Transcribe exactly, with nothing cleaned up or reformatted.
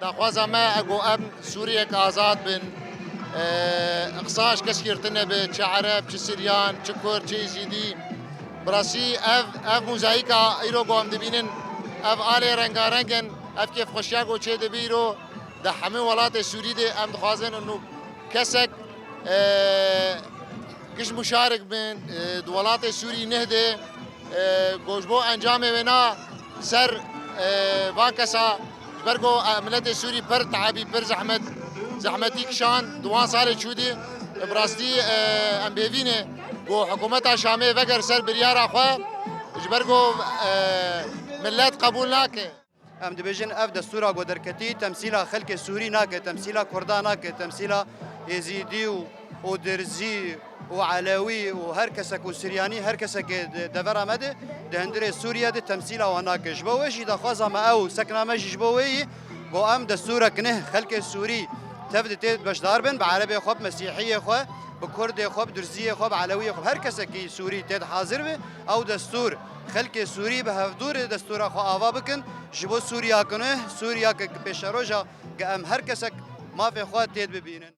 Daxwaza me e ku em Sûriyek azad bin. E, qisa ji kes girtine be, çi Ereb, çi Siryan, çi Kurd, çi Êzîdî. Bi rastî ev, ev mozayîka îro ku em dibînin, ev alê rengareng in, ev kêfxweşiya ku çê dibe îro di hemû welatê Sûrî de em dixwazin û kesek, e, giş muşarik bin, e, di welatê Sûrî neh de, e, ku ji bo encamê wê na ser, e, van kesa, ji ber ku, e, miletê Sûrî pir teebî, pir zehmet, zehmetî kişand di wan salê çûdî. E, bi rastî, e, em bêvî ne ku hikûmeta Şamê veger ser biryara xwe, ji ber ku, e, milet qebûl nake. Em dibêjin, ev destûra ku derketî temsîla xelkê Sûrî nake, temsîla Kurda nake, temsîla Êzîdî û, û Dirzî û Elewî û her kesek û Siryanî, her kesekê di devera me de, di hundirê Sûriye de temsîla wan nake. Ji bo wê jî daxwaza me ew, sekna me jî ji bo wê yî, ku em destûrek neh xelkê Sûrî tev de tê beşdar bin, bi Erebê xwe, bi Mesîhiyê xwe, bi Kurdê xwe, bi Dirziyê xwe, bi Elewiyê xwe, bi her kesekî Sûrî tê de hazir be, ew destûr xelkê Sûrî bi hevdûrê destûra xwe ava bikin, ji bo Sûriya ku neh, Sûriya ke pêşeroja ke em her kesek mafê xwe tê de bibînin.